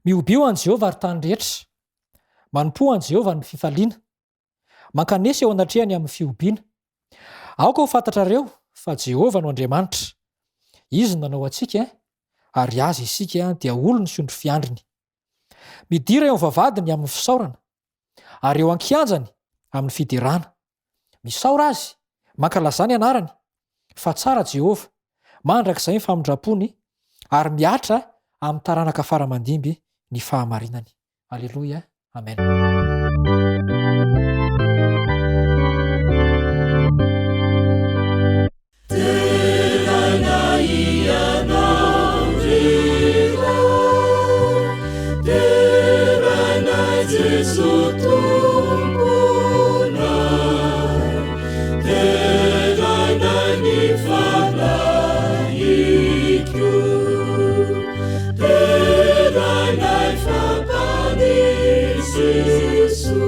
Mihobio an'i Jehovah, ry tany rehetra. Manompoa an'i Jehovah amin'ny fifaliana. Mankanesa eo anatrehany amin'ny fihobiana. Aoka ho fantatrareo fa Jehovah no Andriamanitra. Izy no nanao antsika, ary Azy isika dia olony sy ondry fiandriny. Midira eo amin'ny vavahadiny amin'ny fisaorana, ary eo an-kianjany amin'ny fiderana. Misaora Azy, mankalazà ny anarany, fa tsara Jehovah, mandrakizay ny famindram-pony, ary mihatra amin'ny taranaka fara aman-dimby ny fahamarinany. Aleloia. Amen. Deraina Ianao ry Ray, deraina Jeso Tomponay, deraina ny Fanahiko, deraina fa Mpamonjy Jeso.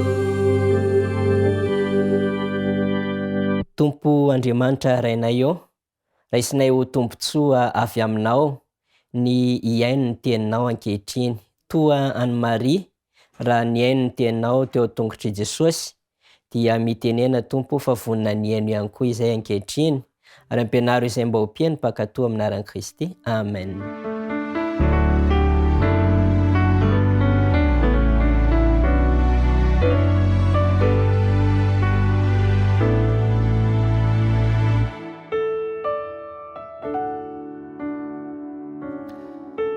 Tompo Andriamanitra Rainay ô, raisinay ho tombontsoa avy Aminao ny hihaino ny Teninao ankehitriny. Toa an'i Maria, raha nihaino ny Teninao teo an-tongotr'i Jesosy, dia mitenena Tompo fa vonona ny hihaino ihany koa izay ankehitriny, ary ampianaro izay mba ho mpihaino mpankatò amin'ny anaran'i Kristy. Amen.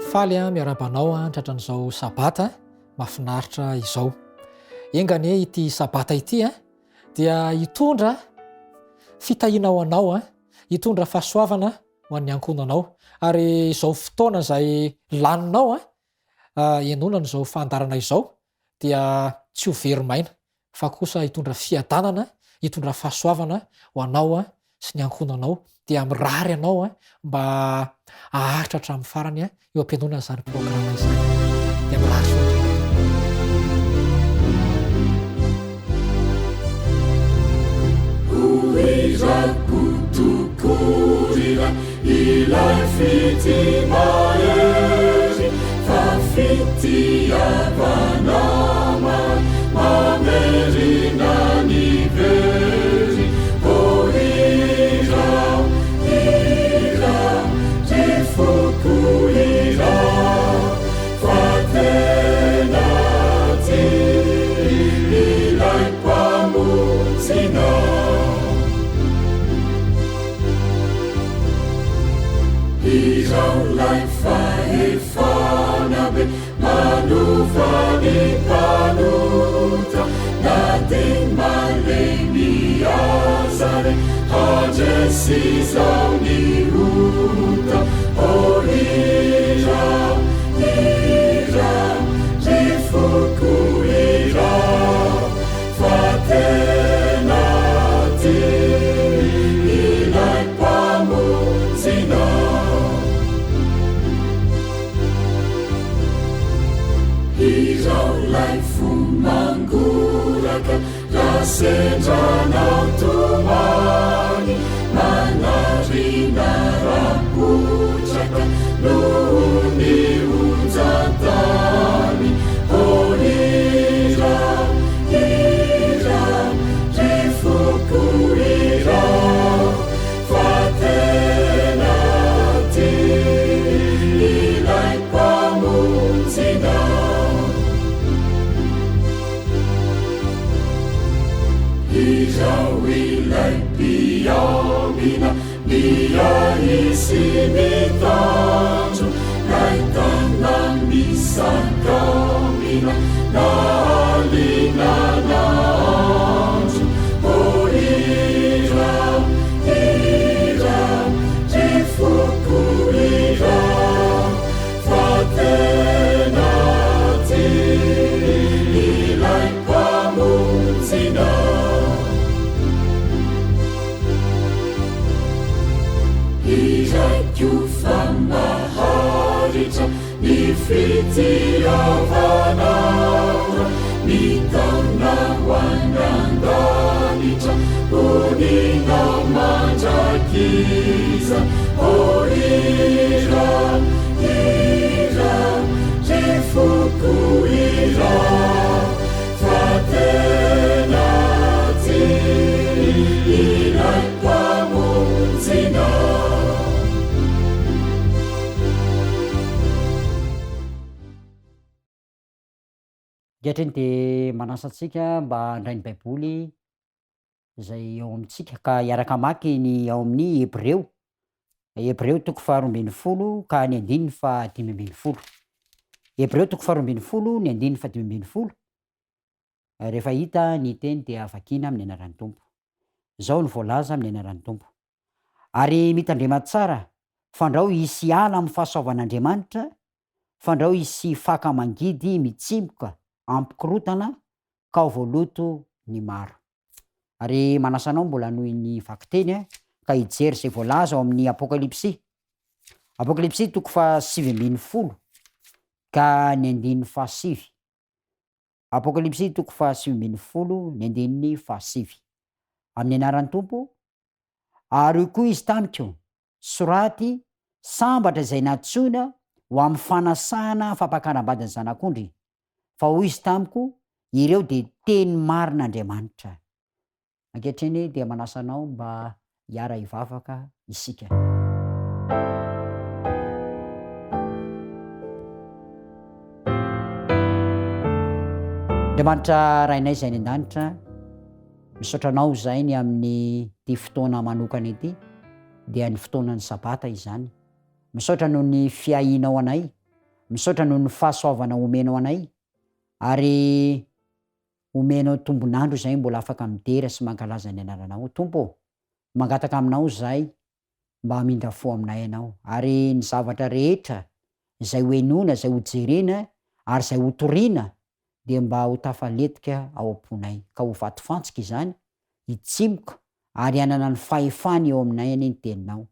Faly aho miarahaba anao tratran'izao sabata mahafinaritra izao. Enga anie ity sabata ity dia hitondra fitahiana ho anao, hitondra fahasoavana ho an'ny ankohonanao. Ary izao fotoana izay laninao henoana an'izao fandaharana izao dia tsy ho very maina fa kosa hitondra fiadanana, hitondra fahasoavana ho anao sy ny ankohonanao, dia mirary anao mba haharitra hatramin'ny farany eo am-pihainoana an'izany programa izany. Dia mirary soa indrindra tompoko. Ho tokoa ilay fitia mahery fa fitiavana mamerina ny very. Oh hirao, hirao, ry foko hirao fa tena tia ilay Mpamonjinao. Izao ilay fahefana be manova ny mpanota na dia malemy aza re handresy izao ny ota. Oh hirao, hirao, ry foko hirao. Fa tena tia ilay Mpamonjinao. Hirao ilay fo mangoraka raha sendra anao tomany, manarina raha-potraka noho ny onjan-tany. Oh hirao, hirao, ry foko hirao, fa tena tia ilay Mpamonjinao. Hirao ilay mpiambina Miahy sy mitandro lay tana misakambina na alina na andro. Oh hirao, hirao, ry foko hirao, fa tena tia ilay Mpamonjinao. Hiraiko fa maharitra ny fitiavanao, mitaona ho any an-danitra, honina mandrakizay. Oh hira, hira, ry foko. Ankehitriny dia manasa antsika mba handray ny Baiboly izay eo amintsika ka hiaraka hamaky ny ao amin'ny Hebreo, Hebreo toko faharoa ambin'ny folo ka ny andininy fahadimy ambin'ny folo. Hebreo toko faharoa ambin'ny folo ny andininy fahadimy ambin'ny folo, rehefa hita ny teny dia vakiana amin'ny anaran'ny Tompo. Izao no voalaza amin'ny anaran'ny Tompo. Ary mitandrema tsara fandrao hisy hiala amin'ny fahasoavan'Andriamanitra, fandrao hisy faka mangidy mitsimoka hampikorotana ka ho voaloto ny maro. Ary manasa anao mbola hanohy ny vakiteny ka hijery izay voalaza ao amin'ny Apokalypsy. Apokalypsy toko faha-19 ka ny andininy fahasivy. Apokalypsy toko faha-19 ny andininy fahasivy. Amin'ny anaran'ny Tompo, Ary hoy koa izy tamiko, Soraty, Sambatra izay nantsoina ho amin'ny fanasana fampakaram-badin'ny Zanak'ondry. Fa hoy izy tamiko, Ireo dia teny marin'Andriamanitra. Ankehitriny dia manasa anao mba hiara-hivavaka isika. Andriamanitra Rainay izay any an-danitra, misaotra Anao izahay ny amin'ity fotoana manokana ity, dia ny fotoanan'ny Sabata izany. Misaotra noho ny fiahianao anay, misaotra noho ny fahasoavana omenao anay, ary omenao tombon'andro izahay mbola afaka midera sy mankalaza ny anaranao. Tompo ô, mangataka aminao izahay mba hamindra fo aminay Ianao, ary ny zavatra rehetra izay ho henoina, izay ho jerena, ary izay ho torina dia mba ho tafaletika ao am-ponay, ka ho vatofantsika izany, hitsimoka ary hanana ny fahefany eo aminay anie ny Teninao.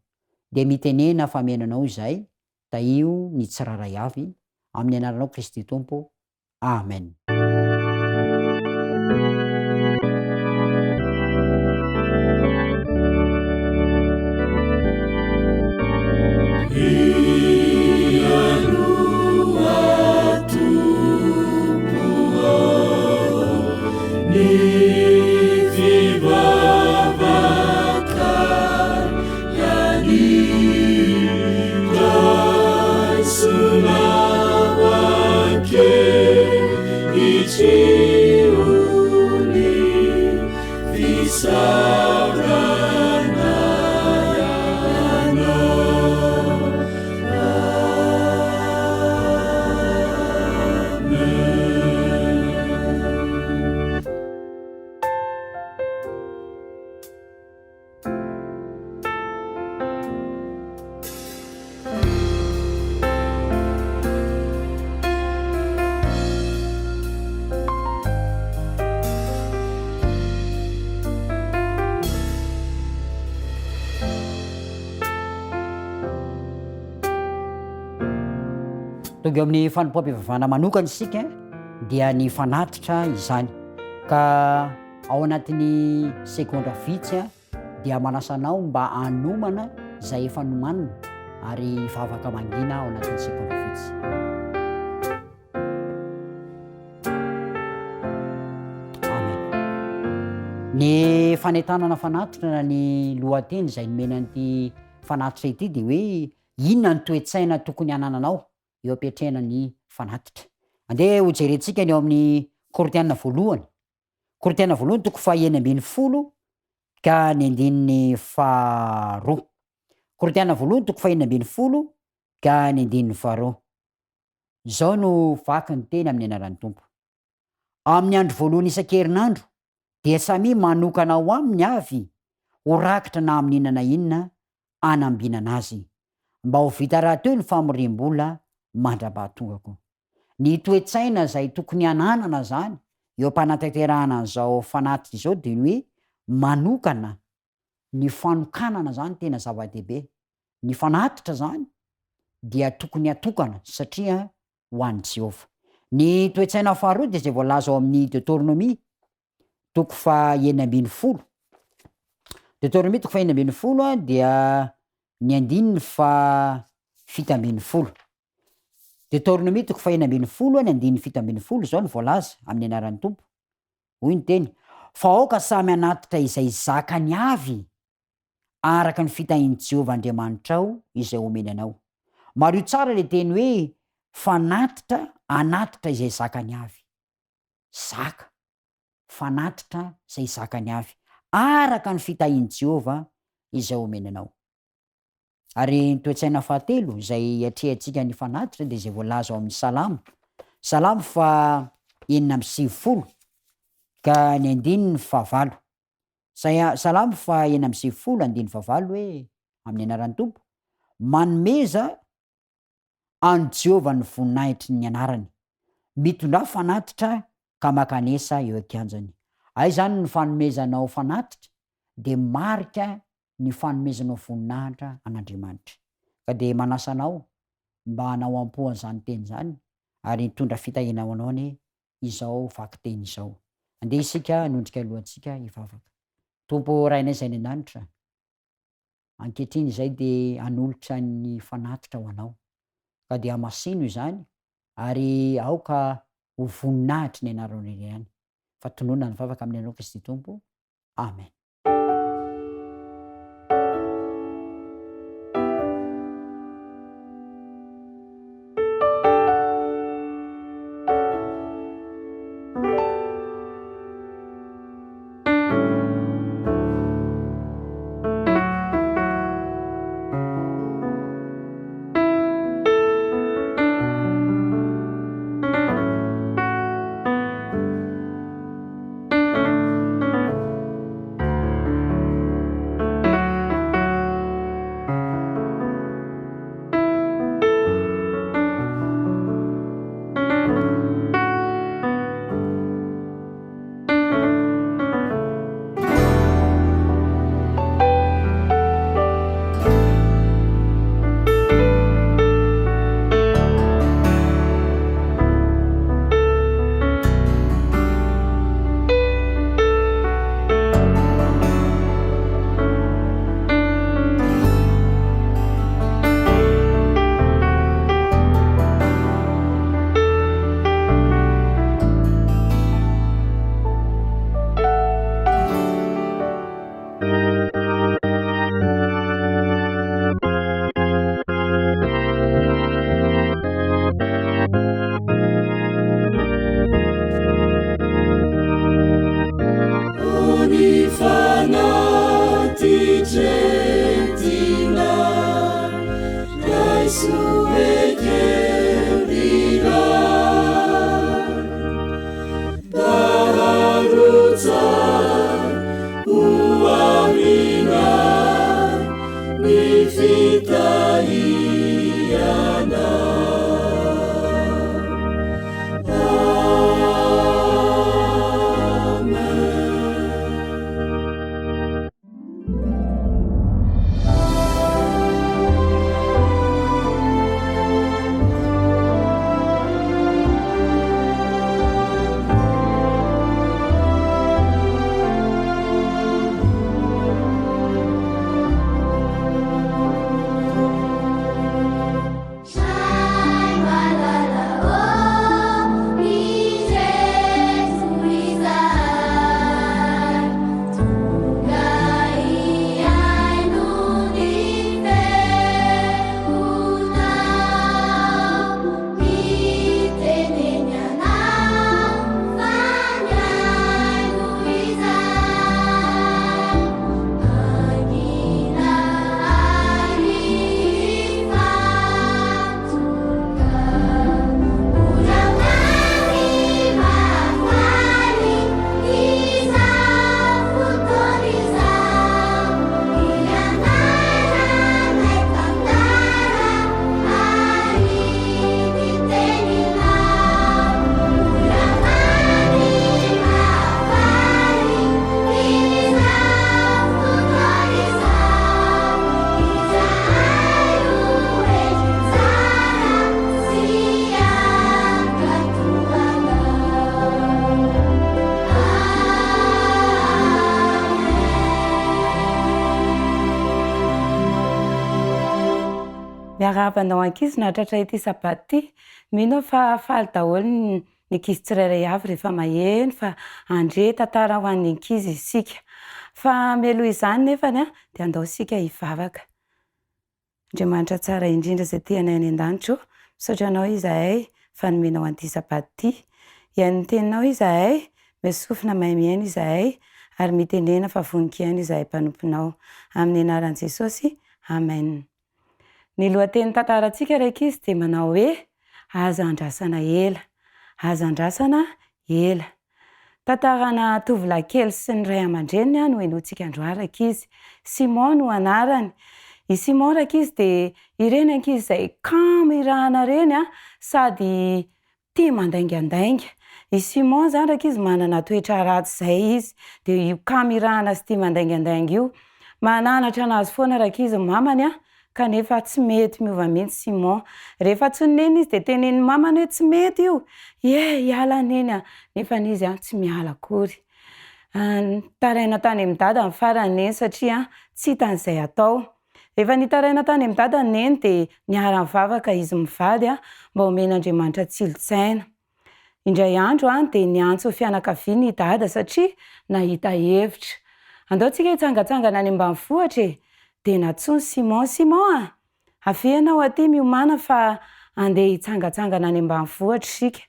Dia mitenena fa mihaino Anao izahay, tahio ny tsirairay avy, amin'ny Anaranao Kristy Tompo. Amen. Tonga eo amin'ny fanompoam-pivavahana manokana isika dia ny fanatitra izany ka ao anatin'ny segondra vitsy dia manasa anao mba hanomana izay efa nomanina ary hivavaka mangina ao anatin'ny segondra vitsy. Amen. Ny fanentanana fanatitra na ny lohateny izay nomena an'ity fanatitra ity dia hoe inona ny toe-tsaina tokony hanananao eo am-piatrehana ny fanatitra. Andeha hojerentsika ny ao amin'ny Korintiana voalohany Korintiana voalohany toko faha-16 ka ny andininy faharoa. Korintiana voalohany toko faha-16 ka ny andininy faharoa. Izao no vaky ny teny amin'ny anaran'ny Tompo. Amin'ny andro voalohany isan-kerinandro dia samia manokana ao aminy avy ho rakitra na amin'inona na inona anambinana azy, mba ho vita rahateo ny famoriam-bola mandra-pahatongako. Ny toe-tsaina izay tokony hananana izany eo am-panatanterahana an'izao fanatitra izao dia ny hoe manokana, ny fanokanana izany tena zava-dehibe. Ny fanatitra izany dia tokony hatokana satria ho an'i Jehovah. Ny toe-tsaina faharoa dia izay voalaza ao amin'ny Deoteronomia toko faha-16. Deoteronomia toko faha-16 dia ny andininy faha-17. Deoteronomia toko faha-16 ny andininy 17, izao no voalaza, amin'ny anaran'ny Tompo, hoy ny teny, Fa aoka samy hanatitra izay zakany avy araka ny fitahian'i Jehovah Andriamanitrao izay omeny anao. Mariho tsara ilay teny hoe fanatitra, hanatitra izay zakany avy. zaka, fanatitra izay zakany avy, araka ny fitahian'i Jehovah izay omeny anao. Ary ny toe-tsaina fahatelo izay iatrehantsika ny fanatitra dia izay voalaza ao amin'ny Salamo, Salamo faha 96 ka ny andininy fahavalo. Salamo faha 96 andininy fahavalo hoe, amin'ny anaran'ny Tompo, Manomeza an'i Jehovah ny voninahitry ny anarany, mitondrà fanatitra ka mankanesa eo an-kianjany. Aiza izany ny fanomezanao fanatitra dia marika ny fanomezanao voninahitra an'Andriamanitra. Ka dia manasa anao mba hanao am-po an'izany teny izany ary hitondra fitahiana ho anao anie izao vakiteny izao. Andeha isika hanondrika lohantsika hivavaka. Tompo Rainay izay any an-danitra, ankehitriny izay dia hanolotra ny fanatitra ho Anao. Ka dia hamasino izany ary aoka ho voninahitry ny Anaranao irery ihany. Fa tononina ny vavaka amin'ny Anaranao Kristy Tompo. Amen. Miarahaba anao ankizy nahatratra ity sabata ity. Mino aho fa faly daholo ny ankizy tsirairay avy rehefa maheno fa handre tantara ho an'ny ankizy isika. Fa mialoha izany nefany dia andao isika hivavaka. Andriamanitra tsara indrindra izay tia anay any an-danitra ô, misaotra Anao izahay fa nomenao an'ity sabata ity. Hihaino ny teninao izahay, omeo sofina mahay mihaino izahay, ary mitenena fa vonon-kihaino izahay mpanomponao. Amin'ny anaran'i Jesosy, Amen. Ny lohatenin'ny tantarantsika ry ankizy dia manao hoe, Aza andrasana ela. Aza andrasana ela. Tantarana tovolahy kely sy ny ray aman-dreniny no henointsika androany rankizy. Simon no anarany. I Simon rankizy dia ireny ankizy izay kamo irahana ireny sady tia mandaingandainga. I Simon izany rankizy manana toetra ratsy izay izy. Dia io kamo irahana sy tia mandaingandainga io. Mananatra anazy foana rankizy ny mamany kanefa tsy mety miova mihitsy Simon. Rehefa tsy nonena izy dia tenenin'ny mamany hoe tsy mety io, ie hiala neny a! Nefa izy an tsy miala akory. Nitaraina tany amin'i dada ny farany neny satria tsy hitany izay atao. Rehefa nitaraina tany amin'i dada neny dia niara-nivavaka izy mivady mba homen'Andriamanitra tsilo-tsaina. Indray andro dia niantso fianakaviana i Dada satria nahita hevitra. Andao tsika hitsangantsangana any ambanivohitra e! Dia nantsoiny Simon, Simon a! Avia ianao aty miomàna fa andeha hitsangantsangana any ambanivohitra isika.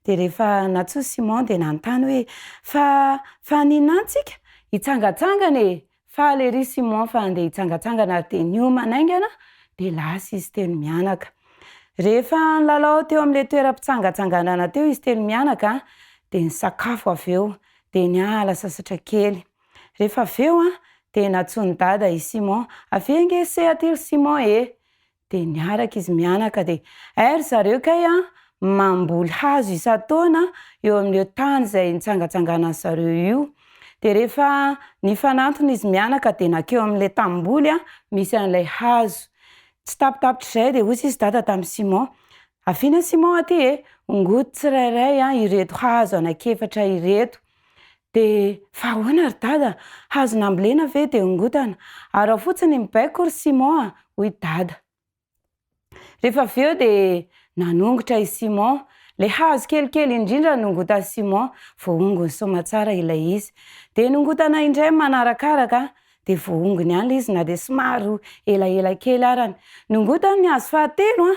Dia rehefa nantsoiny Simon dia nanontany hoe, Fa, fa haninona any tsika? Hitsangantsangana e! Faly ery Simon fa handeha hitsangantsangana ary dia niomana haingana dia lasa izy telo mianaka. Rehefa nilalao teo amin'ilay toeram-pitsangatsanganana teo izy telo mianaka dia nisakafo avy eo dia niala sasatra kely. Rehefa avy eo dia nantsoin'i Dada i Simon, avia ange se aty ry Simon e! Dia niaraka izy mianaka dia hay ry zareo kay an, mamboly hazo isan-taona eo amin'io tany izay nitsangatsanganan'ny zareo io. Dia rehefa nifanantona izy mianaka dia nankeo amin'ilay tanimboly an, misy an'ilay hazo. Tsy tapitapitr'izay dia hoy sisa dada tamin'i Simon, Avina Simon aty e, ongoty tsirairay an ireto hazo anankiefatra ireto. Dia fa ahoana ry dada? Hazo nambolena ve dia ongotana? Araho fotsiny ny mibaiko ry Simon a! hoy dada. Rehefa avy eo dia nanongotra i Simon. Ilay hazo kelikely indrindra nongotan'i Simon, voaongony soamatsara ilay izy. Dia nongotana indray manarakaraka, dia voaongony ihany ilay izy na dia somary elaela kely arany. Nongotany ny hazo fahatelo,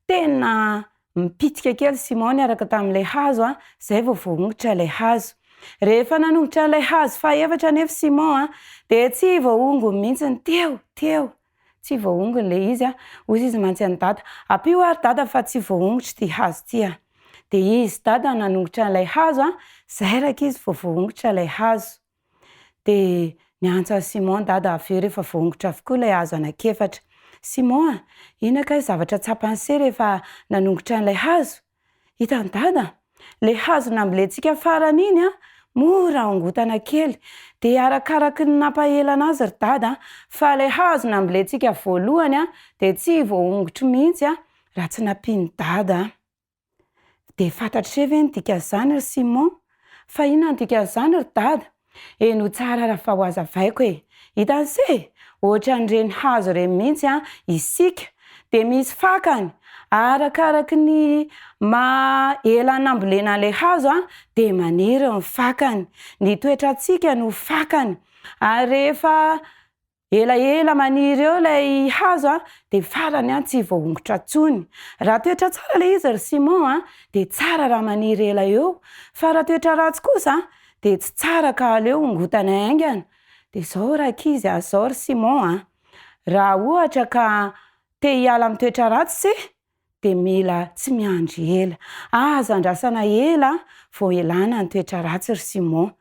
tena Mipitika kely Simon niaraka tamin'ilay hazo a, izay vao voaongotra ilay hazo. Rehefa nanongotra an'ilay hazo fahaefatra anefa Simon a, dia tsy voaongony mihitsy ny teo, teo. Tsy voaongony ilay izy a. Hoy izy mantsy an'i Dada, ampio ary Dada fa tsy voaongotra ity hazo ity a. Dia izy Dada nanongotra an'ilay hazo a, izay rankizy vao voaongotra ilay hazo. Dia niantso an'i Simon dada avy eo rehefa voaongotra avokoa ilay hazo anankiefatra. Simon a! Inona kay zavatra tsapan'i se rehefa nanongotra an'ilay hazo? Hitan'i dada? Ilay hazo nambolentsika farany iny an, mora ongotana kely. Dia arakaraky ny nampahelana azy ry dada fa ilay hazo nambolentsika voalohany an, dia tsy voaongotro mihitsy an, raha tsy nampian'i dada. Dia fantatr'ise ve ny dikan'izany ry Simon? Fa inona ny dikan'izany ry Dada? Henoy tsara raha fa ho hazavaiko e! Hitan'ise e! Ohatran'ireny hazo ireny mihitsy an, isika dia misy fakany, arakaraky ny maha ela nambolena an'ilay hazo an, dia maniry ny fakany. Ny toetrantsika no fakany. Ary rehefa Elaela maniry eo ilay hazo a, dia farany an tsy voahongotra intsony. Raha toetra tsara ilay izy ry Simon a, dia tsara raha maniry ela eo, fa raha toetra ratsy kosa dia tsy tsara ka aleo hongotana haingana. Dia izao rankizy a, izao ry Simon a, raha ohatra ka te hiala amin'ny toetra ratsy se, dia mila tsy miandry ela. Aza andrasana ela vao elana ny toetra ratsy ry Simon.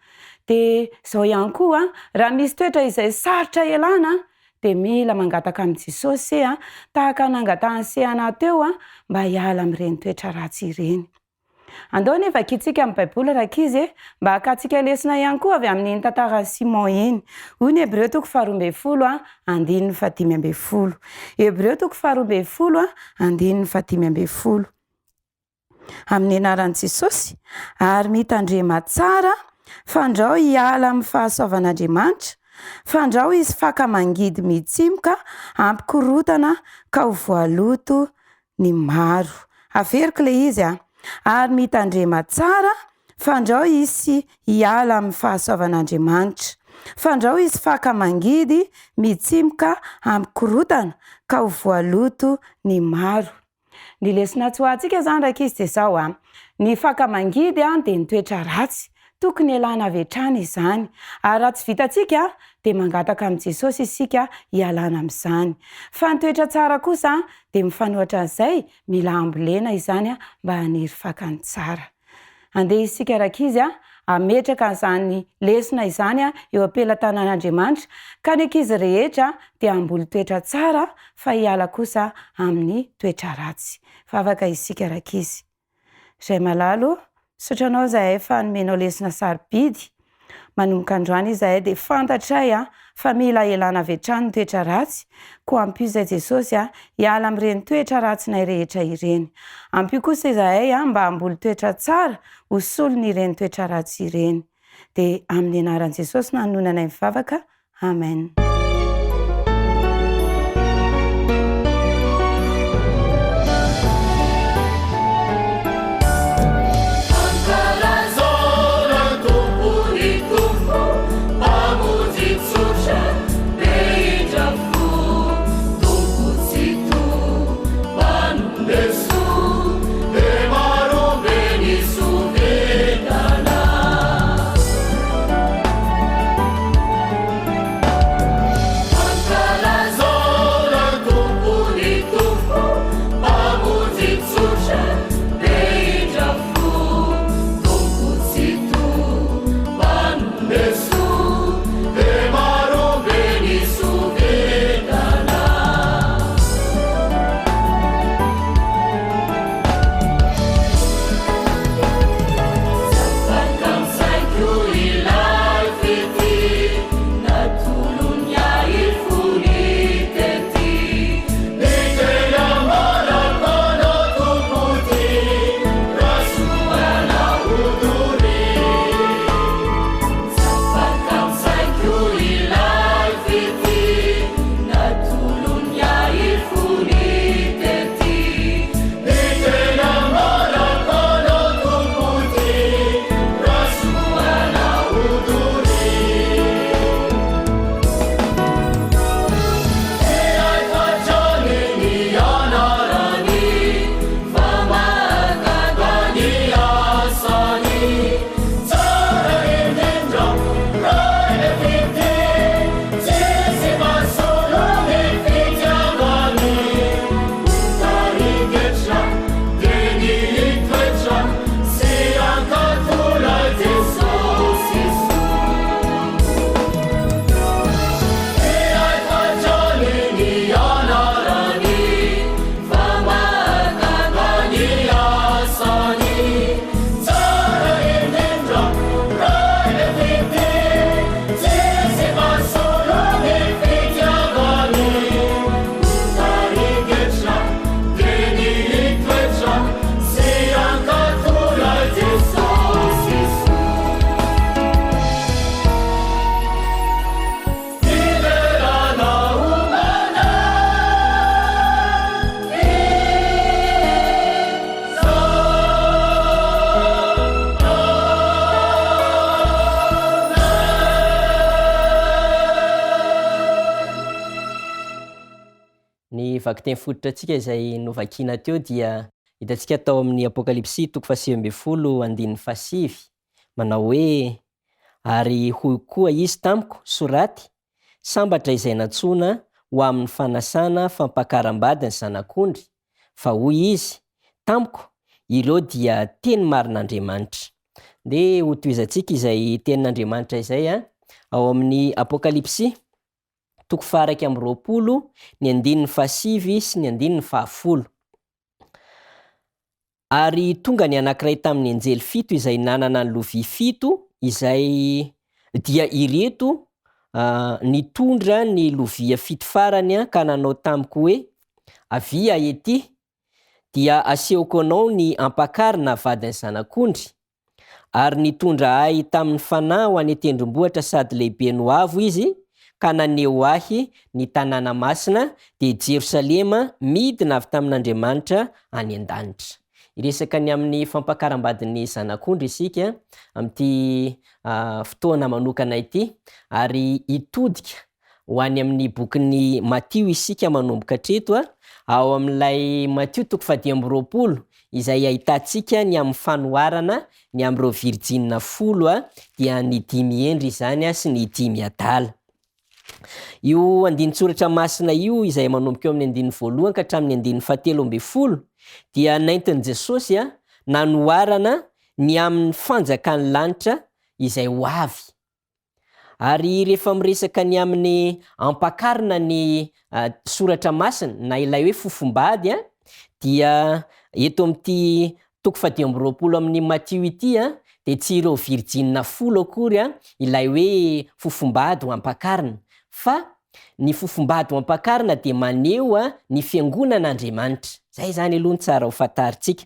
Dia izao ihany koa, raha misy toetra izay sarotra elana dia mila mangataka amin'i Jesosy se, tahaka ny nangatahan'i se anah teo mba hiala amin'ireny toetra ratsy ireny. Andao anie vakintsika amin'ny Baiboly rankizy e, mba hakantsika lesona ihany koa avy amin'iny tantaran'i Simon iny. Hoy ny Hebreo toko faharoa ambin'ny folo andininy fahadimy ambin'ny folo. Hebreo toko faharoa ambin'ny folo andininy fahadimy ambin'ny folo. Amin'ny anaran'i Jesosy, ary mitandrema tsara fandrao hiala amin'ny fahasoavan'Andriamanitra, fandrao hisy faka mangidy mitsimoka hampikorontana ka ho voaloto ny maro. Averiko ilay izy an! Ary mitandrema tsara fandrao hisy hiala amin'ny fahasoavan'Andriamanitra. Fandrao hisy faka mangidy mitsimoka hampikorontana ka ho voaloto ny maro. Ny lesona tsoahantsika izany rankizy dia izao an! Ny faka mangidy dia ny toetra ratsy. Tokony hialana avy hatrany izany. Ary raha tsy vitantsika dia mangataka amin'i Jesosy isika hialana amin'izany. Fa ny toetra tsara kosa dia mifanohitra an'izay, mila ambolena izany mba haniry fakany tsara. Andeha isika rankizy hametraka an'izany lesona izany eo am-pelatanan'Andriamanitra ka ny ankizy rehetra dia hamboly toetra tsara fa hiala kosa amin'ny toetra ratsy. Vavaka isika rankizy. Ray malala o, misaotra anao izahay fa nomenao lesona sarobidy. Manomboka androany izahay dia fantatray fa mila elana avy hatrany ny toetra ratsy, koa ampio izay Jesosy a, hiala amin'ireny toetra ratsinay rehetra ireny. Ampio kosa izahay mba hamboly toetra tsara ho solon'ireny toetra ratsy ireny. Dia amin'ny anaran'i Jesosy no anononanay mivavaka, Amen. Ny vakiteny fototra antsika izay novakiana teo dia hitantsika tao amin'ny Apokalypsy toko fahasivy ambin'ny folo andininy fahasivy, manao hoe, Ary hoy koa izy tamiko, Soraty, Sambatra izay nantsoina ho amin'ny fanasana fampakaram-bady ny Zanak'ondry, fa hoy izy tamiko, Ireo dia teny marin'Andriamanitra. Ndeha hotohizantsika izay tenin'Andriamanitra izay ao amin'ny Apokalypsy toko faha-21, ny andininy fahasivy sy ny andininy fahafolo. Ary tonga ny anankiray tamin'ny anjely fito izay nanana ny lovia fito, izay dia ireto nitondra ny lovia fito farany ka nanao tamiko hoe, Avia ety, dia asehoko anao ny ampakarina vadin'ny Zanak'ondry. Ary nitondra ahy tamin'ny fanahy ho any an-tendrombohitra sady lehibe no avo izy, ka naneho ahy ny tanàna masina, dia Jerosalema, midina avy tamin'Andriamanitra any an-danitra. Hiresaka ny amin'ny fampakaram-badin'ny Zanak'ondry isika amin'ity fotoana manokana ity, ary hitodika ho any amin'ny bokin'i Matio isika manomboka hatreto, ao amin'ilay Matio toko fahadimy amby roapolo, izay ahitantsika ny amin'ny fanoharana ny amin'ireo virjinina folo dia ny dimy hendry izany sy ny dimy adala. Io andinin-tsoratra masina io izay manomboka eo amin'ny andininy voalohany ka hatramin'ny andininy fahatelo ambinifolo dia nentin'i Jesosy nanoharana ny amin'ny fanjakan'ny lanitra izay ho avy. Ary rehefa miresaka ny amin'ny ampakarina ny soratra masina na ilay hoe fofombady dia eto amin'ity toko fahadimy ambiroapolo amin'ny Matio ity dia tsy ireo virjinina folo akory ilay hoe fofombady ho ampakarina fa ny fofombady ho ampakarina dia maneho ny fiangonan'Andriamanitra. Izay izany aloha no tsara ho fantarintsika.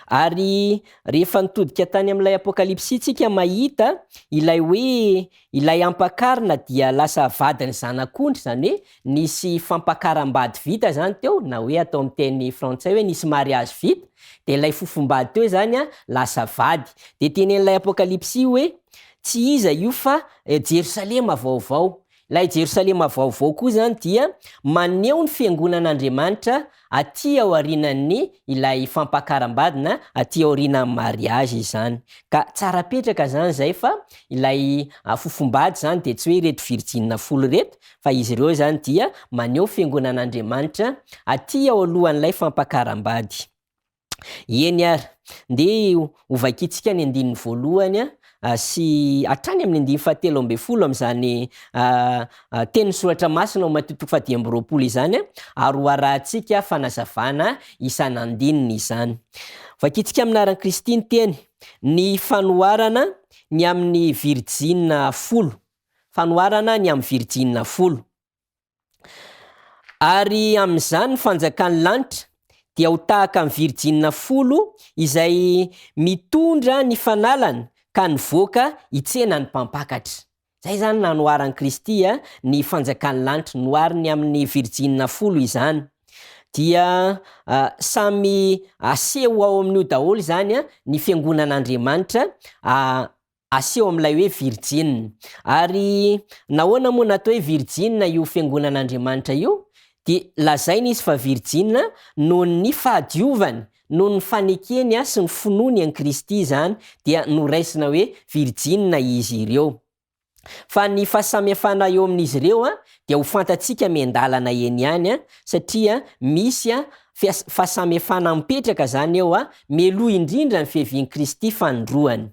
Ary rehefa nitodika tany amin'ilay Apokalypsy tsika mahita ilay hoe ilay ampakarina dia lasa vadin'ny zanak'ondry, izany hoe nisy fampakaram-bady vita izany teo, na hoe atao amin'ny teny frantsay hoe nisy mariage vita, dia ilay fofombady teo izany lasa vady. Dia tenenin'ilay Apokalypsy hoe tsy iza io fa Jerosalema vaovao. Ilay Jerosalema vaovao koa izany dia maneho ny fiangonan'Andriamanitra aty aorianan'ny ilay fampakaram-bady na aty aorianan'ny mariage izany. Ka tsara petraka izany izay fa ilay fofombady izany dia tsy hoe ireto virjinina folo ireto fa izy ireo izany dia maneho fiangonan'Andriamanitra aty ao alohan'ilay fampakaram-bady. Eny ary, ndeha ho vakintsika ny andininy voalohany sy hatrany amin'ny andininy fahatelo ambinifolo amin'izany tenin'ny soratra masina ao Matio toko fahadimy ambiroapolo izany ary ho arahantsika fanazavana isan'andininy izany. Vakintsika amin'ny anaran'i Kristy ny teny, ny fanoharana ny amin'ny virjina folo. Fanoharana ny amin'ny virjina folo. Ary amin'izany ny fanjakan'ny lanitra dia ho tahaka ny virjinina folo izay mitondra ny fanalany ka nivoaka hitsena ny mpampakatra. Izay izany nanoharan'i Kristy ny fanjakan'ny lanitra, nohariny amin'ny virjinina folo izany. Dia samy aseho ao amin'io daholo izany ny fiangonan'Andriamanitra aseho amin'ilay hoe virjinina. Ary nahoana moa natao hoe virjinina io fiangonan'Andriamanitra io? Dia lazaina izy fa virjinina noho ny fahadiovany, noho ny fanekeny sy ny finoany an'i Kristy izany dia noraisina hoe virjinina izy ireo. Fa ny fahasamihafana eo amin'izy ireo dia ho fantatsika miandalana eny ihany satria misy fahasamihafana mipetraka izany eo mialoha indrindra ny fiavian'i Kristy fanindroany.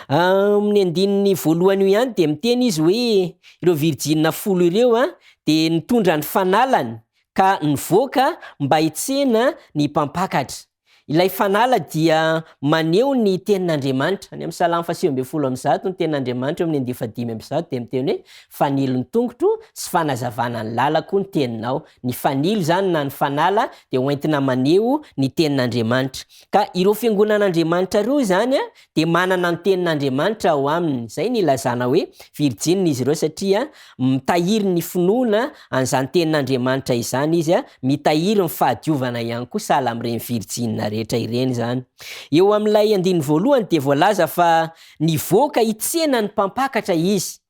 Amin'ny andininy voalohany io ihany dia miteny izy hoe ireo virjinina folo ireo dia nitondra ny fanalany ka nivoaka mba hitsena ny mpampakatra. Ilay fanala dia maneho ny tenin'Andriamanitra. Any amin'ny Salamo faha 119 ny tenin'Andriamanitra eo amin'ny andiany faha 105 dia miteny hoe fanilo ny tongotro sy fanazavana ny lalako ny teninao. Ny fanilo izany na ny fanala dia hoentina maneho ny tenin'Andriamanitra. Ka ireo fiangonan'Andriamanitra ireo izany dia manana ny tenin'Andriamanitra ao aminy. Izay no ilazana hoe virjinina izy ireo satria mitahiry ny finoana an'izany tenin'Andriamanitra izany izy, mitahiry ny fahadiovana ihany koa sahala amin'ireny virjinina rehetra ireny izany. Eo amin'ilay andininy voalohany dia voalaza fa nivoaka hitsena ny mpampakatra izy.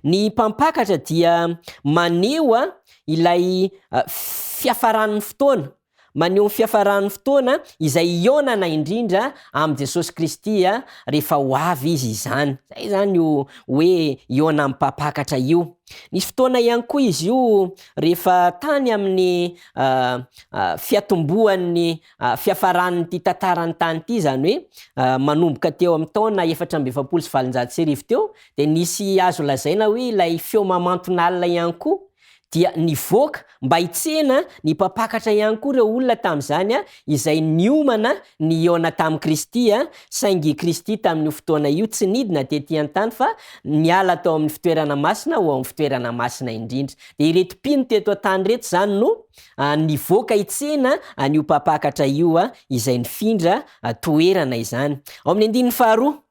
Ny mpampakatra dia maneho ilay fiafaran'ny fotoana, maneho ny fiafaran'ny fotoana izay hihaonana indrindra amin'i Jesosy Kristy rehefa ho avy Izy izany. Izay izany io hoe hihaona amin'ny mpampakatra io. Nisy fotoana ihany koa izy io rehefa tany amin'ny fiatombohan'ny fiafaran'ity tantaran'ny tany ity, izany hoe manomboka teo amin'ny taona 1844 teo dia nisy azo lazaina hoe ilay feo mamanton'alina ihany koa dia nivoaka mba hitsena ny mpampakatra ihany koa ireo olona tamin'izany izay niomana ny hihaona tamin'i Kristy saingy i Kristy tamin'io fotoana io tsy nidina tety an-tany fa niala tao amin'ny fitoerana masina ho ao amin'ny fitoerana masina indrindra. Dia ireto mpino teto an-tany ireto izany no nivoaka hitsena an'io mpampakatra io izay nifindra toerana izany. Ao amin'ny andininy faharoa.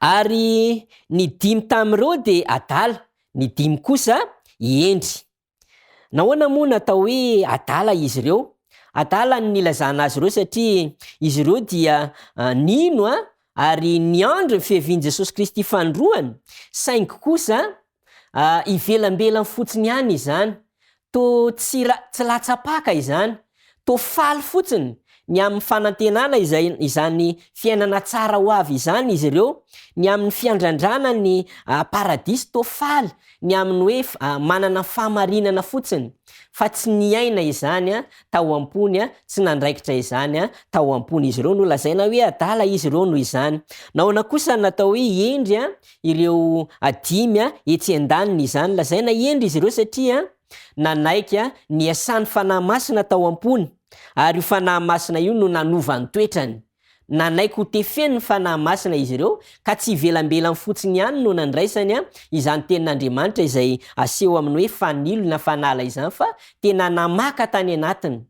Ary ny dimy tamin'ireo dia adala, ny dimy kosa hendry. Nahoana moa natao hoe adala izy ireo? Adala ny nilazana azy ireo satria izy ireo dia nino ary niandry ny fiavian'i Jesosy Kristy fanindroany, saingy kosa ivelambelany fotsiny ihany izany, toa tsy tsy latsa-paka izany, toa faly fotsiny. ny amin'ny fanantenana izay izany fiainana tsara ho avy izany izy ireo, ny amin'ny fiandrandrana ny paradisa, toa faly ny amin'ny hoe manana fahamarinana fotsiny, fa tsy niaina izany tao am-pony, tsy nandraikitra izany tao am-pony izy ireo. Nolazaina hoe adala izy ireo noho izany. Nahoana kosa no natao hoe hendry ireo dimy etsy an-daniny izany? Lazaina hendry izy ireo satria nanaiky niasan'ny Fanahy Masina tao am-pony, ary io Fanahy Masina io no nanova ny toetrany. Nanaiky ho tefen'ny Fanahy Masina izy ireo, ka tsy ivelambelany fotsiny ihany no nandraisany izany Tenin'Andriamanitra izay aseho amin'ny hoe fanilo na fanala izany, fa tena namaka tany anatiny.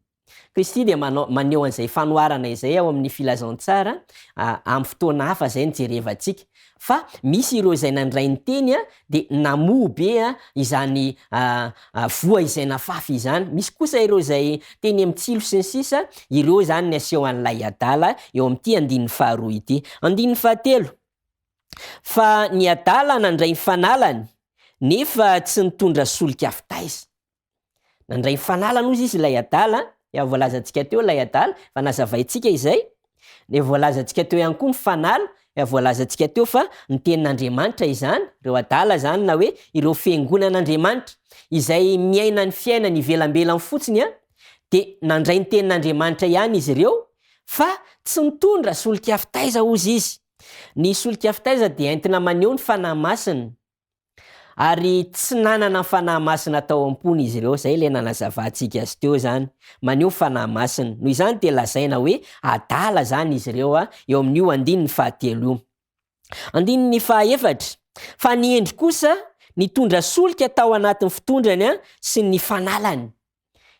Kristy dia manao, maneho an'izay fanoharana izay ao amin'ny Filazantsara, amin'ny fotoana hafa izay no jerevantsika. Fa misy ireo izay nandray ny teny dia namoa be izany voa izay nafafy izany. Misy kosa ireo izay teny amin'ny tsilo sy ny sisa, ireo izany ny aseho an'ilay adala eo amin'ity andininy faharoa ity. Andininy fahatelo, Fa ny adala nandray ny fanalany, nefa tsy nitondra solika avy taiza. Nandray ny fanalana hozy izy ilay adala, efa voalazantsika teo ilay adala, efa nazavaintsika izay, dia voalazantsika teo ihany koa ny fanala, efa voalazantsika teo fa ny tenin'Andriamanitra izany, ireo adala izany na hoe ireo fiangonan'Andriamanitra izay miaina ny fiainany ivelambelany fotsiny an, dia nandray ny tenin'Andriamanitra ihany izy ireo fa tsy nitondra solika fitaiza hozy izy. Ny solika fitaiza dia entina maneho ny Fanahy Masina. Ary tsy nanana ny Fanahy Masina tao am-pony izy ireo, izay ilay nanazavantsika azy teo izany, maneho Fanahy Masina. Noho izany dia lazaina hoe adala izany izy ireo eo amin'io andininy fahatelo io. Andininy fahaefatra, Fa ny hendry kosa nitondra solika tao anatin'ny fitondrany sy ny fanalany.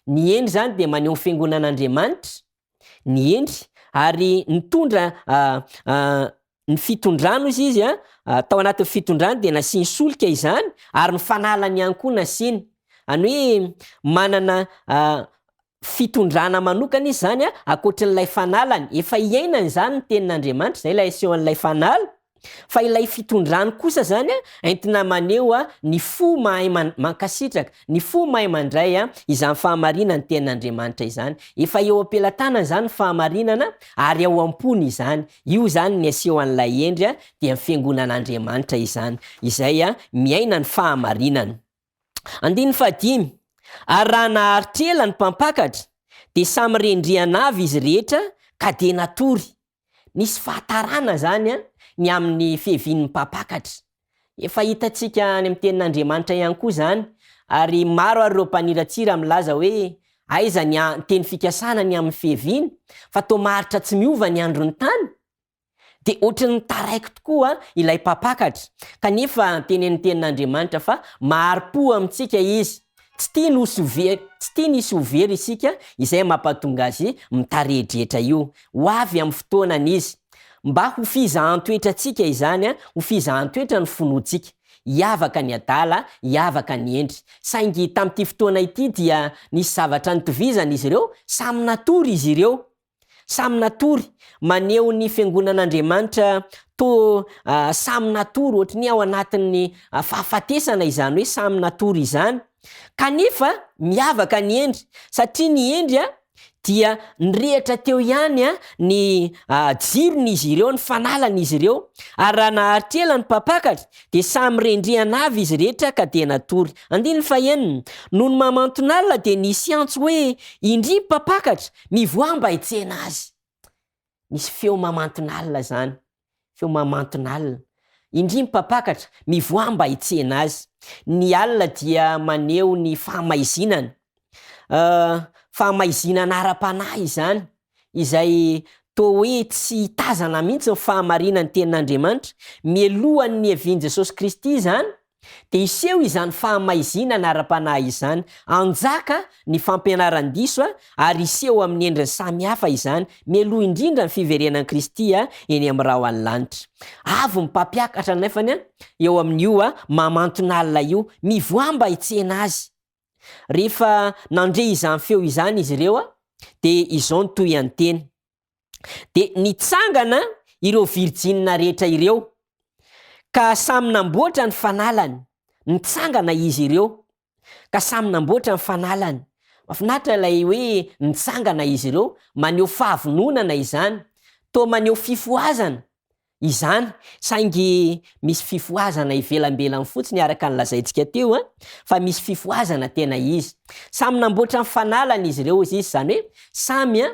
Ny hendry izany dia maneho ny Fiangonan'Andriamanitra, ny hendry, ary nitondra ny fitondrany hozy izy an, tao anatin'ny fitondrany dia nasiany solika izany ary ny fanalany ihany koa nasiany. Any hoe manana fitondrana manokana izy izany an, ankoatrin'ilay fanalany. Efa iainany izany ny tenin'Andriamanitra, izay ilay asehon'ilay fanala. Fa ilay fitondrany kosa zany entina maneho ny fo mahay mankasitraka, ny fo mahay mandray izany fahamarinan'ny tenin'Andriamanitra izany. Efa eo am-pelatanany izany ny fahamarinana ary ao am-pony izany. Io izany ny aseho an'ilay hendry dia ny fiangonan'Andriamanitra izany, izay miaina ny fahamarinana. Andininy fahadimy, Ary raha naharitra ela ny mpampakatra, dia samy rendrihana avy izy rehetra ka dia natory. Nisy fahatarana izany ny amin'ny fiavian'ny mpampakatra. Efa hitantsika any amin'ny Tenin'Andriamanitra ihany koa izany, ary maro ary ireo mpaniratsira milaza hoe aiza ny teny fikasana ny amin'ny fiaviany, fa toa maharitra tsy miova ny andron'ny tany? Dia ohatry ny taraiky tokoa ilay mpampakatra, kanefa tenenin'ny Tenin'Andriamanitra fa mahari-po amintsika Izy. Tsy tiany ho sy ho very, tsy tiany hisy ho very isika, izay mampatonga azy mitarehidrehitra io. Ho avy amin'ny fotoanany izy. Mba ho fizahan-toetrantsika izany, ho fizahan-toetra ny finoantsika. Hiavaka ny adala, hiavaka ny hendry. Saingy tamin'ity fotoana ity dia nisy zavatra nitovizana izy ireo, samy natory izy ireo. Samy natory, maneho ny fiangonan'Andriamanitra toa samy natory, ohatry ny ao anatin'ny fahafatesana izany hoe samy natory izany. Kanefa miavaka ny hendry, satria ny hendry dia nirehitra teo ihany ny jiron'izy ireo, ny fanalan'izy ireo, ary raha naharitra ela ny mpampakatra dia samy rendrihana avy izy rehetra ka dia natory. Andininy fahenina, Nony mamanton'alina dia nisy antso hoe, Indry ny mpampakatra, Mivoaha mba hitsena azy. Misy feo mamanton'alina izany, feo mamanton'alina. Indry ny mpampakatra, mivoaha mba hitsena azy. Ny alina dia maneho ny fahamaizinana. Fahamaizinana ara-panahy izany, izay toa hoe tsy tazana mihitsy ny fahamarinan'ny Tenin'Andriamanitra. Mialohan'ny niavian'i Jesosy Kristy izany, dia hiseho izany fahamaizinana ara-panahy izany, hanjaka ny fampianaran-diso ary hiseho amin'ny endriny samihafa izany, mialoha indrindra ny fiverenan'i Kristy eny amin'ny rahon'ny lanitra. Avo ny mpampiakatra nefany eo amin'io mamanton'alina io, mivoaha mba hitsena azy. Rehefa nandre izany feo izany izy ireo, dia izao no tohian'ny teny, Dia nitsangana ireo virjinina rehetra ireo, ka samy namboatra ny fanalany. Nitsangana izy ireo, ka samy namboatra ny fanalany. Mahafinaritra ilay hoe nitsangana izy ireo, maneho fahavononana izany, toa maneho fifohazana izany, saingy misy fifohazana ivelambelany fotsiny araka ny lazaintsika teo an, fa misy fifohazana tena izy. Samy namboatra ny fanalany izy ireo hozy izy, izany hoe samy an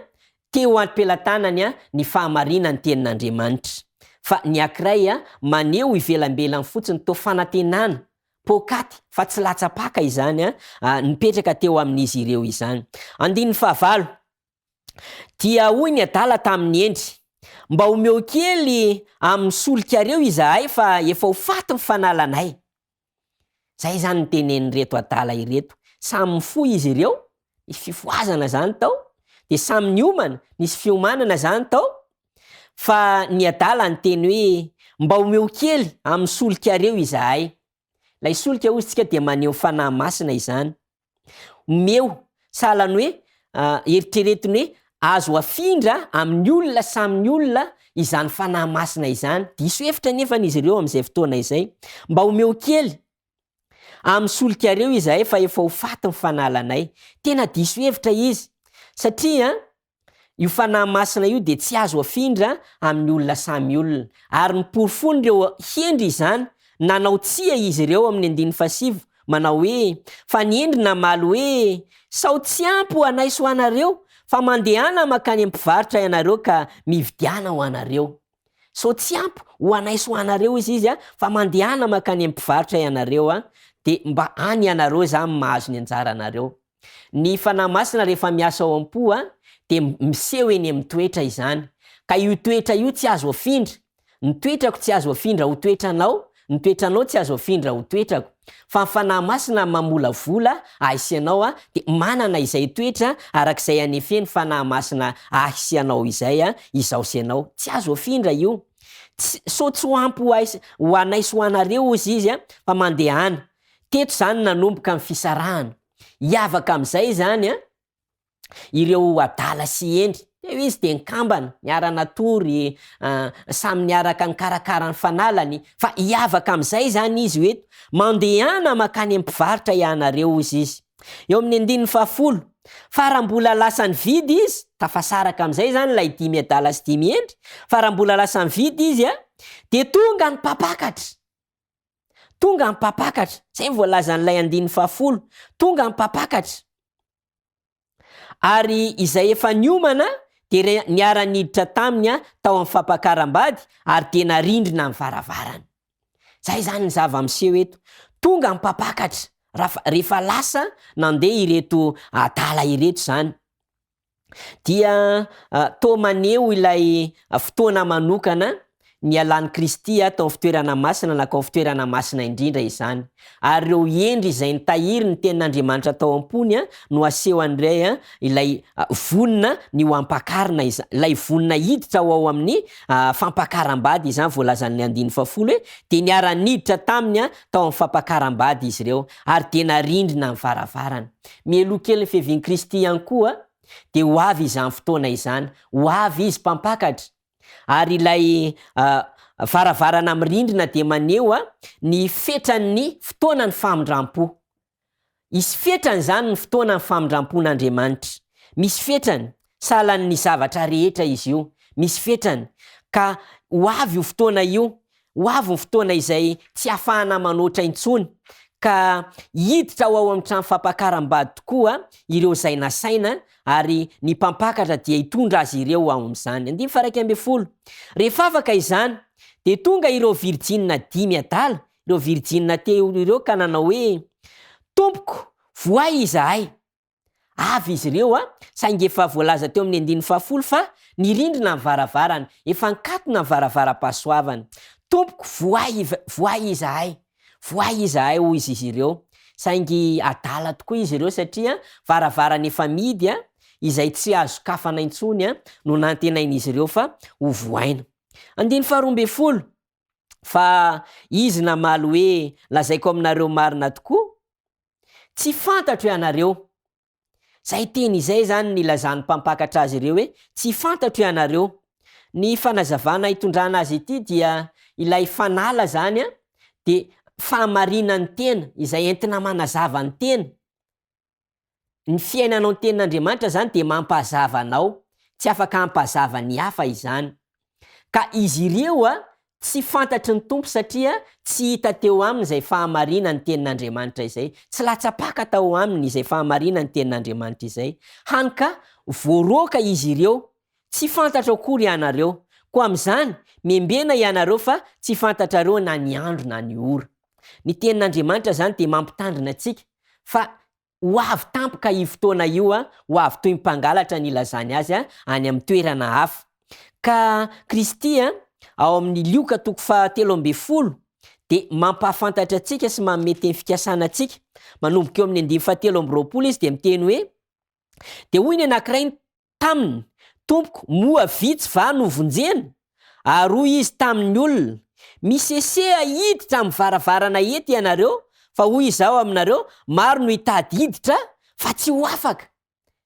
teo am-pelatanany ny fahamarinan'ny tenin'Andriamanitra. Fa ny ankiray maneho ivelambelany fotsiny toa fanantenana, poakaty, fa tsy latsa-paka izany nipetraka teo amin'izy ireo izany. Andininy fahavalo, Dia hoy ny adala tamin'ny hendry, Mba omeo kely amin'ny solikareo izahay fa efa ho faty ny fanalanay. Zay zany ny tenenin'ireto adala ireto. Samy mifoha izy ireo, nisy fifohazana zany tao, dia samy niomana, nisy fiomanana zany tao, fa ny adala niteny hoe mba omeo kely amin'ny solikareo izahay. Ilay solika hozy tsika dia maneho ny Fanahy Masina izany. Omeo, sahala ny hoe eritreretiny hoe azo afindra amin'ny olona samy ny olona izany Fanahy Masina izany. Diso hevitra anefany izy ireo amin'izay fotoana izay. Mba omeo kely amin'ny solikareo izahay fa efa ho faty ny fanalanay. Tena diso hevitra izy satria Io Fanahy Masina io dia tsy azo afindra amin'ny olona samy olona. Ary ny porofon'ireo hendry izany, nanao tsia izy ireo amin'ny andininy fahasivy, manao hoe, Fa ny hendry namaly hoe, Sao tsy ampy ho anay sy ho anareo, fa mandehana mankany amin'ny mpivarotra ianareo ka mividiana ho anareo. Sao tsy ampy ho anay sy ho anareo hozy izy, fa mandehana mankany amin'ny mpivarotra ianareo, dia mba any ianareo izany mahazo ny anjaranareo. Ny Fanahy Masina rehefa miasa ao am-po dia miseho eny amin'ny toetra izany. Ka io toetra io tsy azo afindra. Ny toetrako tsy azo afindra ho toetranao, ny toetranao tsy azo afindra ho toetrako. Fa ny Fanahy Masina mamolavola ahy sy ianao dia manana izay toetra araka izay anefen'ny Fanahy Masina ahy sy ianao izay izaho sy ianao. Tsy azo afindra io. Tsy, sao tsy ho ampy ho ahy, ho anay sy ho anareo hozy izy fa mandehana. Teto izany nanomboka ny fisarahana. Hiavaka amin'izay izany an, ireo adala sy hendry. Teo izy dia nikambana, niara-natory, samy niaraka nikarakara ny fanalany, fa hiavaka amin'izay izany izy hoe, Mandehana mankany amin'ny mpivarotra ianareo, hozy izy. Eo amin'ny andininy fahafolo, Fa raha mbola lasa nividy izy, tafasaraka amin'izay izany ilay dimy adala sy dimy hendry, fa raha mbola lasa nividy izy an, dia tonga ny mpampakatra. Tonga ny mpampakatra. Izay no voalazan'ilay andininy fahafolo. Tonga ny mpampakatra. Ary izay efa niomana dia niara-niditra taminy tao amin'ny fampakaram-bady ary dia narindrina ny varavarana. Izay izany ny zava-miseho eto. Tonga ny mpampakatra raha rehefa lasa nandeha ireto adala ireto izany. Dia toa maneho ilay fotoana manokana nialan'i Kristy tao amin'ny fitoerana masina nankao amin'ny fitoerana masina indrindra izany. Ary ireo hendry izay nitahiry ny tenin'Andriamanitra tao am-pony no aseho an'irey ilay vonona ny ho ampakarina izany, ilay vonona hiditra ho ao amin'ny fampakaram-bady izany voalazan'ny andininy fahafolo hoe, dia niara-niditra taminy tao amin'ny fampakaram-bady izy ireo, ary dia narindrina ny varavarana. Mialoha kely ny fiavian'i Kristy ihany koa, dia ho avy izany fotoana izany. Ho avy Izy Mpampakatra. Ary ilay varavarana mirindrina dia maneho ny fetran'ny fotoanan'ny famindram-po. Hisy fetrany izany ny fotoanan'ny famindram-pon'Andriamanitra. Misy fetrany. Sahalan'ny zavatra rehetra izy io. Misy fetrany. Ka ho avy io fotoana io. Ho avy ny fotoana izay tsy hahafahana manoatra intsony, ka hiditra ho ao amin'ny trano fampakaram-bady tokoa ireo izay nasaina, ary ny mpampakatra dia hitondra azy ireo ao amin'izany. Andininy faha-11. Rehefa afaka izany, dia tonga ireo virjinina dimy adala, ireo virjinina teo ireo ka nanao hoe, Tompoko, vohay izahay. Avy izy ireo, saingy efa voalaza teo amin'ny andininy fahafolo fa nirindrina ny varavarana, efa nikatona ny varavaram-pahasoavana. Tompoko, vohay, vohay izahay, vohay izahay, hoy izy izy ireo. Saingy adala tokoa izy ireo satria varavarana efa mihidy, izay tsy azo sokafana intsony no nantenain'izy ireo fa ho vohaina. Andininy faharoa ambin'ny folo, Fa izy namaly hoe, Lazaiko aminareo marina tokoa, Tsy fantatro ianareo. Izay teny izay izany nilazan'ny mpampakatra azy ireo hoe tsy fantatro ianareo. Ny fanazavana itondrana azy ity dia ilay fanala izany dia fahamarinan'ny tena izay entina manazava ny tena. Ny fiainanao ny tenin'Andriamanitra izany dia mampahazava anao, tsy afaka hampazava ny hafa izany. Ka izy ireo tsy fantatry ny Tompo satria tsy hita teo aminy izay fahamarinan'ny tenin'Andriamanitra izay, tsy latsa-paka tao aminy izay fahamarinan'ny tenin'Andriamanitra izay, hany ka voaroaka izy ireo, tsy fantatro akory ianareo, koa amin'izany, miambena ianareo fa tsy fantatrareo na ny andro na ny ora. Ny tenin'Andriamanitra izany dia mampitandrina antsika fa Ho avy tampoka io fotoana io, ho avy toy ny mpangalatra ny ilazany azy any amin'ny toerana hafa. Ka Kristy, ao amin'ny Lioka toko fahatelo ambin'ny folo, dia mampahafantatra antsika sy manome teny fikasana antsika. Manomboka eo amin'ny andininy fahatelo amby roapolo izy dia miteny hoe, Dia hoy ny anankiray taminy, Tompoko, moa vitsy va no vonjena? Ary hoy izy tamin' ny olona, Miseseha hiditra amin'ny varavarana ety ianareo, fa hoy Izaho aminareo, maro no hitady hiditra, fa tsy ho afaka.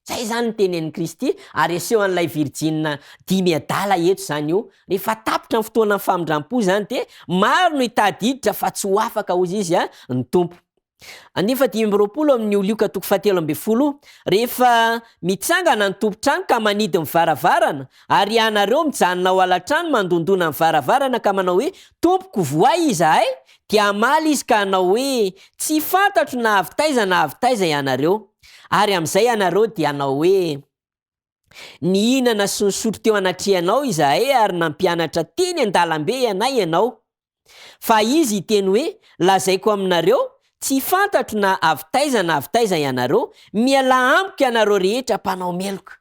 Izay izany ny tenenin'i Kristy, ary aseho an'ilay virjina dimy adala eto izany io. Rehefa tapitra ny fotoanan'ny famindram-po izany dia maro no hitady hiditra fa tsy ho afaka, hoy Izy, ny Tompo. Andininy faha-25 amin'io Lioka toko fahatelo ambin'ny folo io, Rehefa mitsangana ny tompon-trano ka manidy ny varavarana, ary ianareo mijanona ao alatrano mandondona ny varavarana ka manao hoe, Tompoko, vohay izahay, dia hamaly izy ka hanao hoe, Tsy fantatro na avy taiza na avy taiza ianareo. Ary amin'izay ianareo dia hanao hoe, Nihinana sy nisotro teo anatrehanao izahay ary nampianatra teny an-dalambe ianay ianao. Fa izy hiteny hoe, Lazaiko aminareo, tsy fantatro na avy taiza na avy taiza ianareo, mialà amiko ianareo rehetra mpanao meloka.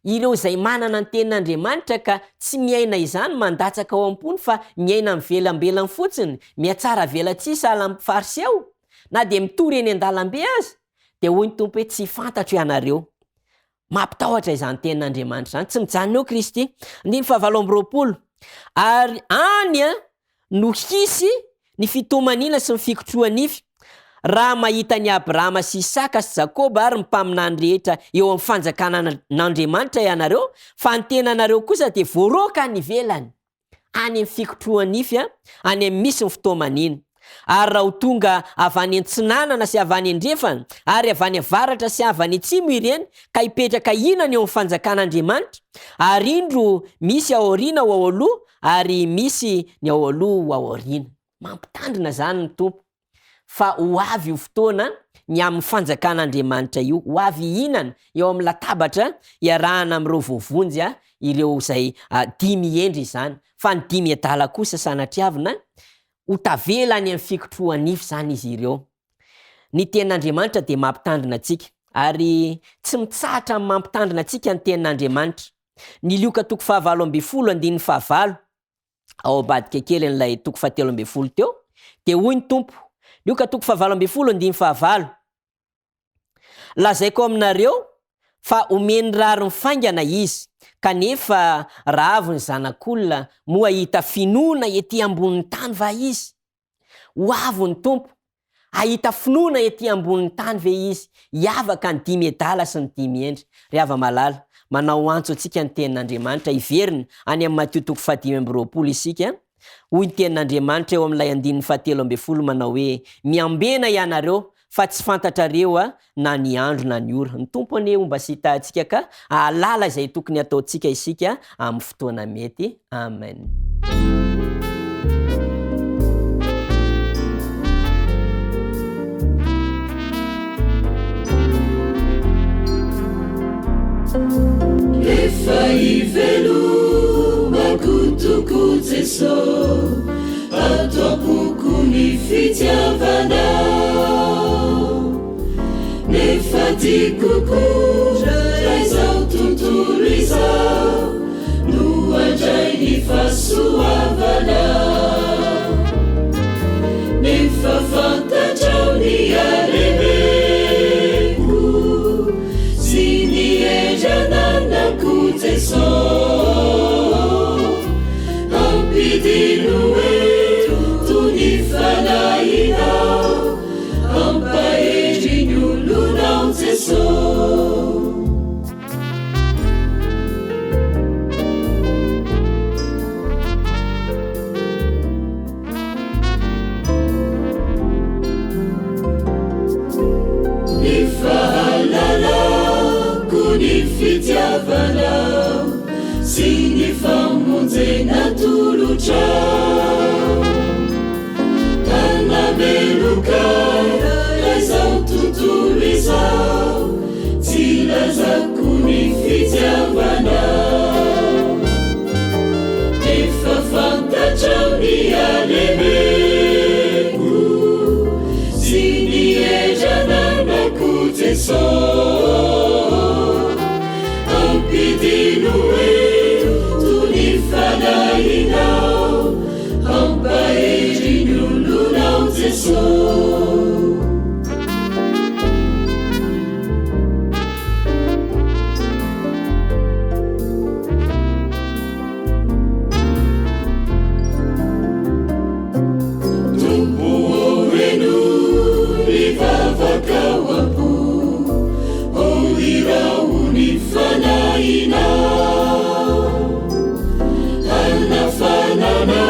Ireo izay manana ny tenin'Andriamanitra ka tsy miaina izany mandatsaka ao am-pony fa miaina mivelambelany fotsiny, mihatsaravelatsihy sahala amin'ny Fariseo, na dia mitory eny an-dalambe aza, dia hoy ny Tompo hoe, Tsy fantatro ianareo. Mampitahotra izany tenin'Andriamanitra izany. Tsy mijanona eo Kristy. Andininy fahavalo amby roapolo. Ary any no hisy ny fitomaniana sy ny fikotroha-nify, raha mahita an'i Abrahama sy Isaka sy Jakoba ary ny mpaminany rehetra eo amin'ny fanjakan'Andriamanitra ianareo, fa ny tenanareo kosa dia voaroaka any ivelany. any amin'ny fikotroha-nify, any amin'ny misy ny fotoa-manina. Ary raha ho tonga avy any antsinanana sy avy any andrefana, ary avy any avaratra sy avy any atsimo ireny, ka hipetraka hihinana eo amin'ny fanjakan'Andriamanitra, ary indro misy ao aoriana ho ao aloha, ary misy ny ao aloha ho ao aoriana. Mampitandrina izany ny Tompo. fa ho avy io fotoana ny amin'ny fanjakan'Andriamanitra io, ho avy hihinana eo amin'ny latabatra iarahana amin'ireo voavonjy ireo izay dimy hendry izany, fa ny dimy adala kosa sanatriavina ho tavela any amin'ny fikotroha-nify izany izy ireo. Ny tenin'Andriamanitra dia mampitandrina antsika, ary tsy mitsahatra amin'ny mampitandrina antsika ny tenin'Andriamanitra. Ny Lioka toko fahavalo ambin'ny folo andininy fahavalo ao ambadika kelin'ilay toko fahatelo ambin'ny folo teo, dia hoy ny Tompo, Lioka toko fahavalo ambin'ny folo andininy fahavalo, Lazaiko aminareo fa omeny rariny faingana izy, kanefa raha avy ny Zanak'olona, moa hahita finoana ety ambonin'ny tany va izy? Ho avy ny Tompo. Hahita finoana ety ambonin'ny tany ve izy? Hiavaka ny dimy adala sy ny dimy hendry. Ry hava-malala, manao antso antsika ny Tenin'Andriamanitra hiverina any amin'ny Matio toko fahadimy amby roapolo isika. Hoy ny Tenin'Andriamanitra eo amin'ilay andininy fahatelo ambin'ny folo manao hoe, Miambena ianareo, fa tsy fantatrareo na ny andro na ny ora. Ny Tompo anie homba sy hitahy antsika ka hahalala izay tokony hataontsika isika amin'ny fotoana mety. Amen. Efa ivelomako tokoa Jeso ato am-poko ny fitiavanao Nefa tiako koa raha izao tontolo izao no handray ny fahasoavanao Nefa fantatrao ny halemeko sy ny hery ananako Jeso Ampidino eto ny fanahinao Hampahery ny olonao Jeso. Ny fahalalana. Jeso. Tompo ô henoy ny vavaka ao am-po, ô iraho ny Fanahinao hanafanana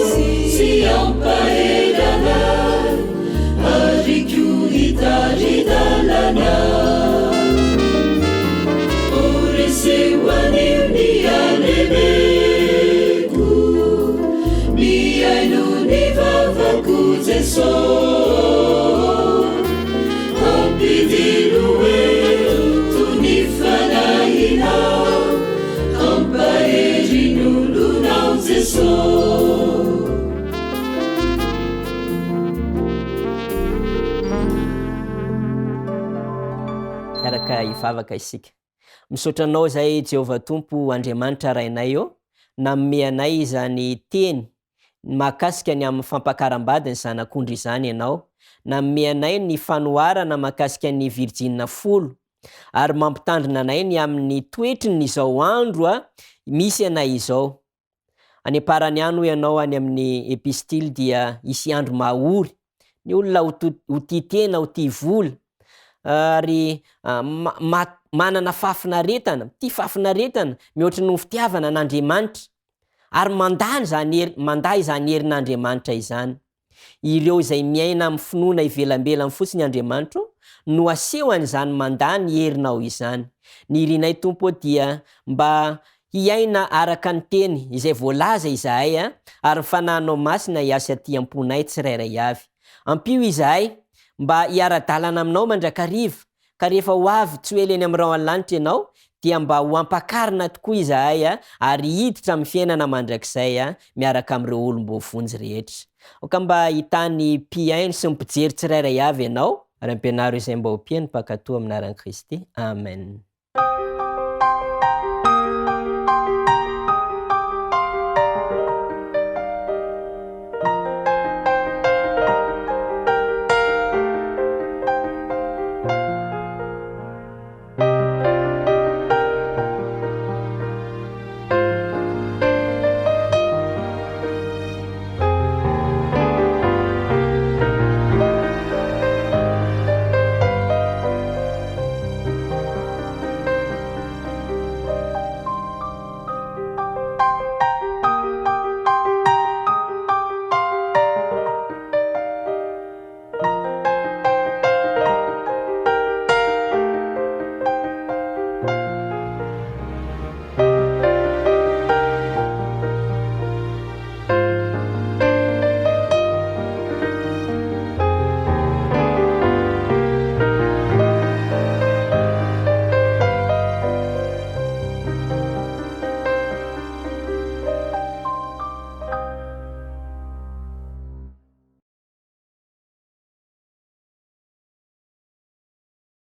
sy hampahery anay ary koa hitari-dalana. Ô reseo anio ny halemeko, mihaino ny vavako Jeso. Ampidiro eto ny fanahinao, hampahery ny olonao Jeso. Miaraka hivavaka isika. Misaotra Anao izahay Jehovah Tompo Andriamanitra Rainay ô, nanome anay izany teny mahakasika ny amin'ny fampakaram-bady ny Zanak'ondry izany Ianao, nanome anay ny fanoharana mahakasika ny virjina folo, ary mampitandrina anay ny amin'ny toetrin'ny izao andro misy anay izao. Any am-parany any hoy ianao any amin'ny epistily dia hisy andro mahory, ny olona ho ho tia tena, ho tia vola, ary manana fahafinaretana, tia fahafinaretana mihoatry noho ny fitiavana an'Andriamanitra, ary mandà izany hery, mandà izany herin'Andriamanitra izany. Ireo izay miaina amin'ny finoana ivelambelany fotsiny Andriamanitro no asehon'izany mandà ny herinao izany. Ny irinay Tompo ô dia mba hiaina araka ny teny izay voalaza izahay ary ny Fanahinao Masina hiasa aty am-ponay tsirairay avy. Ampio izahay mba hiara-dalana aminao mandrakariva Ka rehefa ho avy tsy ho ela eny amin'ny rahon'ny lanitra Ianao, dia mba ho ampakarina tokoa izahay ary hiditra amin'ny fiainana mandrakizay miaraka amin'ireo olom-boavonjy rehetra. Aoka mba hitahy ny mpihaino sy ny mpijery tsirairay avy Ianao, ary ampianaro izay mba ho mpihaino mpankatò amin'ny anaran'i Kristy. Amen.